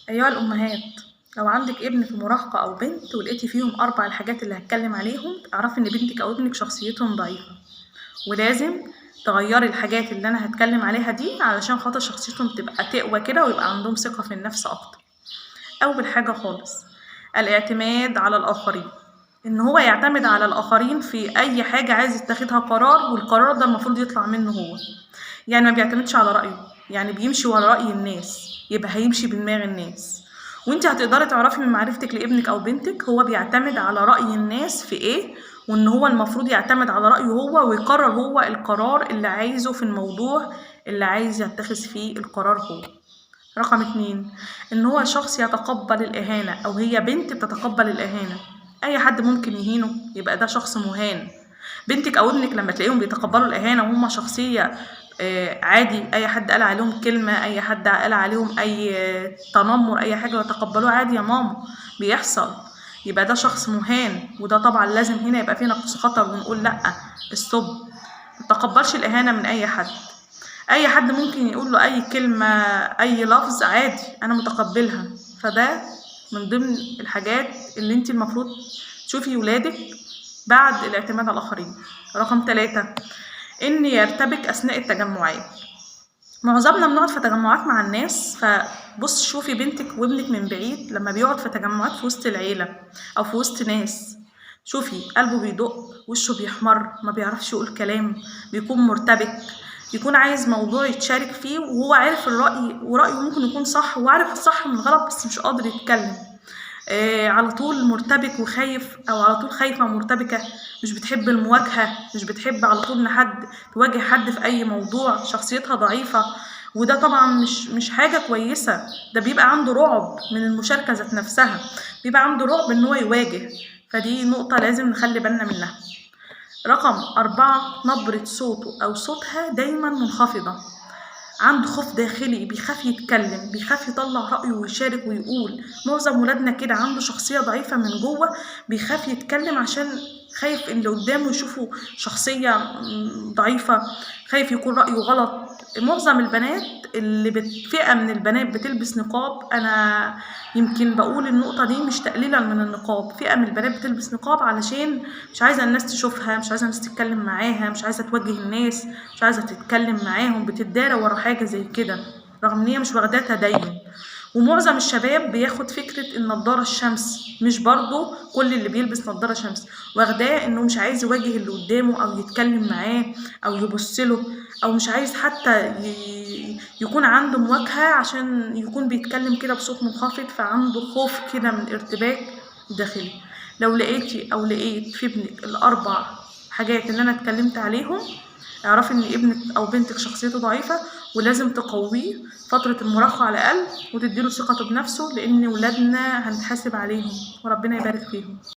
أيها الأمهات، لو عندك ابن في مراهقة أو بنت ولقيتي فيهم 4 الحاجات اللي هتكلم عليهم، اعرفي إن بنتك أو ابنك شخصيتهم ضعيفة، ولازم تغيري الحاجات اللي أنا هتكلم عليها دي علشان خاطر شخصيتهم تبقى تقوى كده ويبقى عندهم ثقة في النفس أكتر. أول حاجة خالص الاعتماد على الآخرين، إن هو يعتمد على الآخرين في أي حاجة عايز يتخذها قرار، والقرار ده المفروض يطلع منه هو. يعني ما بيعتمدش على رأيه، يعني بيمشي ورا رأي الناس، يبقى هيمشي بدماغ الناس. وانت هتقدري تعرفي من معرفتك لابنك أو بنتك هو بيعتمد على رأي الناس في إيه، وإن هو المفروض يعتمد على رأيه هو ويقرر هو القرار اللي عايزه في الموضوع اللي عايز يتخذ فيه القرار هو. رقم 2، إن هو شخص يتقبل الإهانة، أو هي بنت بتتقبل الإهانة. أي حد ممكن يهينه يبقى ده شخص مهان. بنتك أو ابنك لما تلاقيهم بيتقبلوا الإهانة وهم شخصية عادي، أي حد قال عليهم كلمة، أي حد قال عليهم أي تنمر، أي حاجة يتقبلوه عادي يا ماما، بيحصل، يبقى ده شخص مهان. وده طبعا لازم هنا يبقى فينا خطر ونقول لأ، stop، ما تقبلش الإهانة من أي حد. أي حد ممكن يقول له أي كلمة، أي لفظ عادي، أنا متقبلها. فده من ضمن الحاجات اللي انت المفروض تشوفي ولادك بعد الاعتماد على الآخرين. رقم 3، إن يرتبك أثناء التجمعات. معظمنا بنقعد في تجمعات مع الناس، فبص شوفي بنتك وابنك من بعيد لما بيقعد في تجمعات في وسط العيلة أو في وسط ناس، شوفي قلبه بيدق، وشه بيحمر، ما بيعرفش يقول كلام، بيكون مرتبك، يكون عايز موضوع يتشارك فيه وهو عارف الرأي ورأيه ممكن يكون صح وعارف الصح من الغلط بس مش قادر يتكلم. على طول مرتبك وخايف، أو على طول خايفة ومرتبكة، مش بتحب المواجهة، مش بتحب على طول إن حد تواجه حد في أي موضوع، شخصيتها ضعيفة. وده طبعا مش حاجة كويسة. ده بيبقى عنده رعب من المشاركة ذات نفسها، بيبقى عنده رعب إن هو يواجه. فدي نقطة لازم نخلي بالنا منها. رقم 4، نبرة صوته أو صوتها دايما منخفضة، عنده خوف داخلي، بيخاف يتكلم، بيخاف يطلع رأيه ويشارك ويقول. معظم ولادنا كده عنده شخصية ضعيفة من جوه، بيخاف يتكلم عشان خايف اللي قدامه يشوفه شخصية ضعيفة، خايف يكون رأيه غلط. معظم البنات اللي فئة من البنات بتلبس نقاب، أنا يمكن بقول النقطة دي مش تقليلا من النقاب، فئة من البنات بتلبس نقاب علشان مش عايزة الناس تشوفها، مش عايزة الناس تتكلم معاها، مش عايزة تواجه الناس، مش عايزة تتكلم معاهم، بتتدارى ورا حاجة زي كده رغم إن هي مش واخداها تدين. ومعظم الشباب بياخد فكرة النضارة الشمس، مش برضو كل اللي بيلبس نضارة شمس واخداه إنه مش عايز يواجه اللي قدامه أو يتكلم معاه أو يبصله، أو مش عايز حتى يكون عنده مواجهة عشان يكون بيتكلم كده بصوت منخفض، فعنده خوف كده من ارتباك داخلي. لو لقيتي أو لقيت في ابنك ال4 حاجات اللي أنا اتكلمت عليهم، اعرفي إن ابنك أو بنتك شخصيته ضعيفة ولازم تقويه فترة المراهقة على الأقل وتديله ثقته بنفسه، لأن ولادنا هنتحاسب عليهم وربنا يبارك فيهم.